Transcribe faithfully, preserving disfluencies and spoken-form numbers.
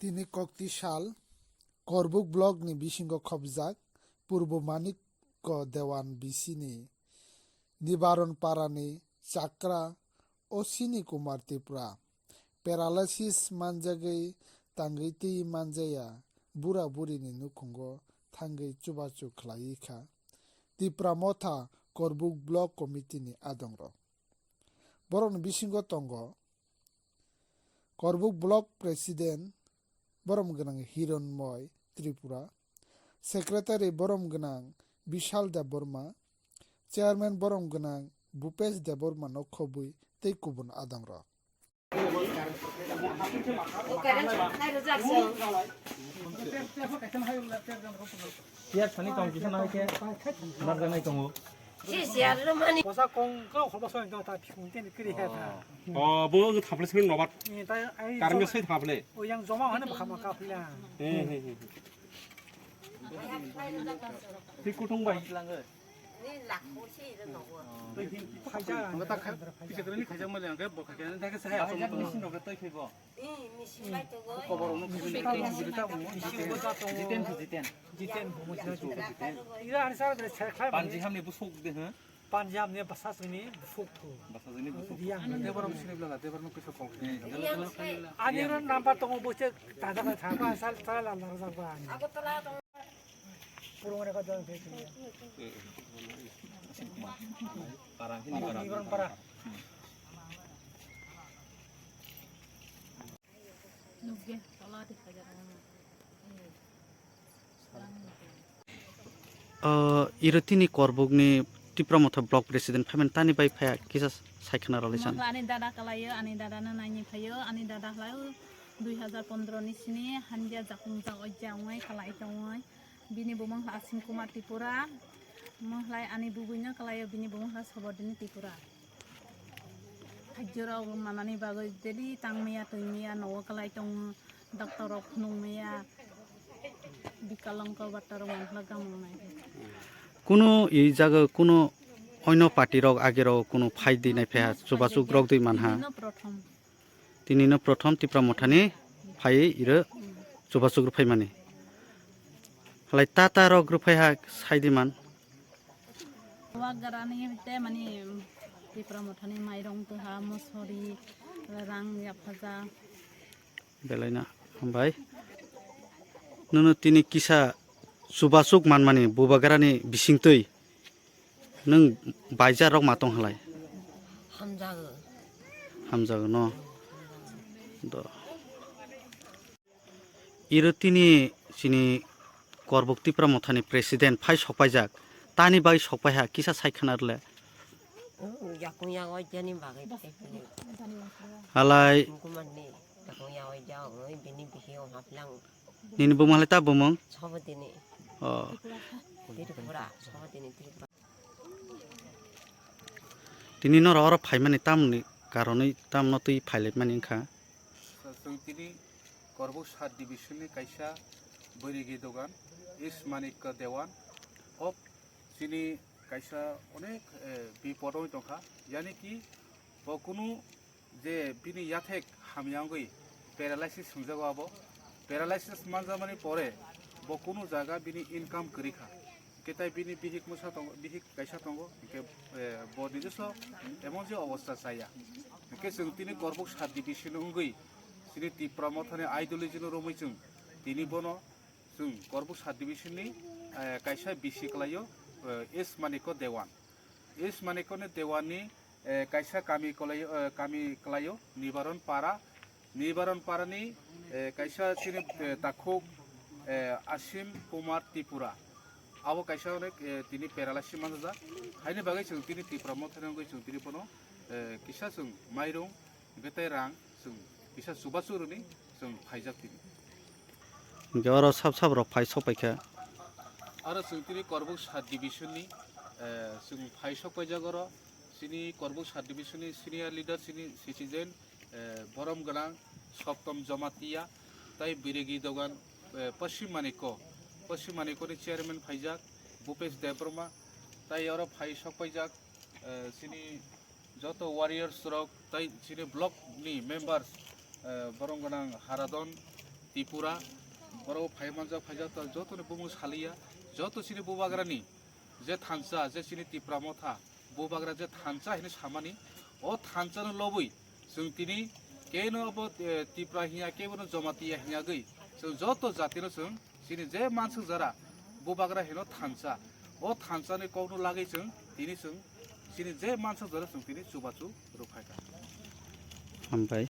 Tini kokti sal Korbuk block ni bisingo khopjak Purbo Manikko Dewan B C ni Nibaron Parani Chakra Osini Kumar Tripura paralysis manjagwi tangwi twi manjaya bura burini nukhungo thangwi chubachu khlaiwi kha Tipra Motha Korbuk Block Committee ni adongrok. Borokni bisingo tongo Korbuk Block President borom gwnang Hironmoy Tripura, Secretary borom gwnang Bishal Debbarma, Chairman borom gwnang Bhupesh Debbarma no khobwi tei kubun adongrok. Piyas thani tong kisa nai khe narwknai tongo. Kosa kong kau khobo song kau ta phikung teni kiri he ta. Oh, bo wng thaple sini nobat. Ni ta ai karang joma sai thaple. O yang joma hane bokha ma ka phila. Hmm, hmm, hmm. Ti kutung bai. Ni lakho si ro no. Phaija. Ang ta kha pisa kre ni khaija mali ang ke bo kha ke ni ta ke sai asong. Ni sino ke toi khibo. Jiten, Jiten. Jiten, Panji hamni busuk de, ha? Panji hamni basa sini busuk tu. Basa sini busuk. Riang. Debaram sini bela, debaram kisa kok. Ani ro number tongo boche dada ka thapa sal sal la la ba ani. Purung re ka don pe. Parang hini parang. Para. O, iro tini Korbukni Tipra Motha Block President phaimani tani bai phaya kisa saikhwna rwlai san. Ani dada kalaio, ani dada no naini phaio, ani dada hlai dui hazar pondro ni sini hanja jakung jak ojja ongoi kalai tongoi. Bini bumung hla Asim Kumar Tripura, mung hlai ani bugui no kalaio, bini bumung hla Sobodini Tripura. Hajjorok manani bagwi daily tangmaya twimaya nogo kwlai tongo, doctor rok phunukmaya, bikalongko batta rok manphla gamung nai. Kuno i jaga kuno oino party rok age rok kuno phai di nai phaha, chubachu rok dui manha. Bini no prothom. Tini no prothom Tipra Mothani phai iro chubachu rok phaimani. Halai tata rok rok phaiha sai di man. Wagarani te mani Tipra Mothani mairong tuha, mosori, rang yaphaja. Belaina, hambai. Nono tini kisa chubasuk manmani bubagrani bisingtwi nwng baijar rok ma tong halai? Hamjago. Hamjago no. Do. Iro tini chini Korbuk Tipra Mothani president phai sokpaijak, tani bai sokpaiha kisa sai khwna rwle. Yakung yago jani bagwi phai phai. Halai. Kumarni yakung yago jago bini bihi o haplang. Nini bumung halai ta bumung? Sobodini. Oh. Tripura, Sobodini Tripura. Tini norok oro phaimani tamni karonwi tamno twi phailaimani wngkha? Chwng tini Korbuk sub division ni kaisa bwrwigi dogan Is Manikya Dewan o chini kaisa onek, eh, bipod wngwi tongkha, yani ki bo kunu je bini yathek hamya wngwi paralysis hwnjago abo. Paralysis manjakmani pore bo kunu jaga bini income kwrwi kha. Hwnkhe tai bini bihik mwsa tongo, bihik kaisa tongo. Hwnkhe, eh, bo nijwso emon je obostha chaya. Hwnkhe chwng tini Korbuk sub division wngwi chini Tipra Mothani ideology no romwi chwng tini bono chwng Korbuk sub division ni, eh, kaisa B C kwlaio, eh, S Manikya Dewan. S Manikya ni Dewan ni, eh, kaisa kami kwlaio, eh, kami kwlaio Nibaron Para. Nibaron Para ni, eh, kaisa chini, eh, takhuk, eh, Asim Kumar Tripura. Abo kaisa onek, eh, tini paralysis manjak. Haini bagwi chwng tini Tipra Mothani wngwi chwng tini bono, eh, kisa chwng mairung, hwnkhe tei rang chwng kisa chubachu rwni chwng phaijak tini. Hwnkhe oro sab sab rok phai sok paikha. Aro chwng tini Korbuk sub division ni, eh, chwng phai sok paijak oro chini Korbuk sub division ni senior leader chini citizen, eh, borom gwnang Soptom Jamatia tei Biregi Dogan, eh, Paschim Manikya, Paschim Manikya ni chairman phaijak Bhupesh Debbarma tei oro phai sok paijak, eh, chini joto warriors rok tei chini block ni members, eh, borom gwnang Haradon, Tripura, oro phai manjak, phaijak ta joto ni bumung saliya, joto chini bubagra ni je thansa, je chini Tipra Motha, bubagra je thansa hini samani, o thansa no lobwi chwng tini keno abo, eh, Tipra hiya, kebo no Jamatia hiya gwi, chwng joto jati no chwng chini je mansuk jara bubagra hino thansa, o thansa ni kok no lagwi chwng tini chwng chini je mansuk jara chwng tini chubachu rwkhaikha. Hambai.